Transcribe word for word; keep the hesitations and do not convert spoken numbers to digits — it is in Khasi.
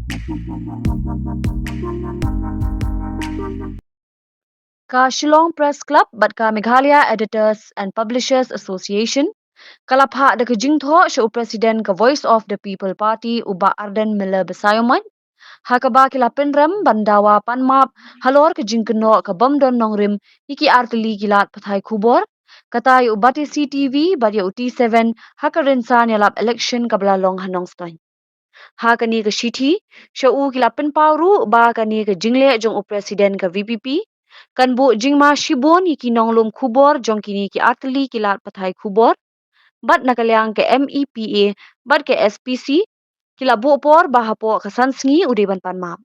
Ka Shillong Press Club bad ka Meghalaya Editors and Publishers Association ka la phah da ka jingthoh sha u President ka Voice of the People Party, u Bah Ardent Miller Basaiawmoit, ha kaba ki la pynrem ban dawa pan map halor ka jingkynnoh ka bym don nongrim ïa ki artylli ki lad pathai khubor, kata ïa u Batesi T V bad ïa u T seven ha ka rynsan ïalap election kaba la long ha Nongstoiñ. Ha kane ka shithi sha u ki la pynpaw ruh ba kane ka jingleh jong u President ka V P P kan buh jingma shibun ïa ki nonglum khubor jong kine ki artylli ki lad pathai khubor, bad na ka liang ka M E P A bad ka S P C ki la buh por ba hapoh ka san sngi u dei ban pan map.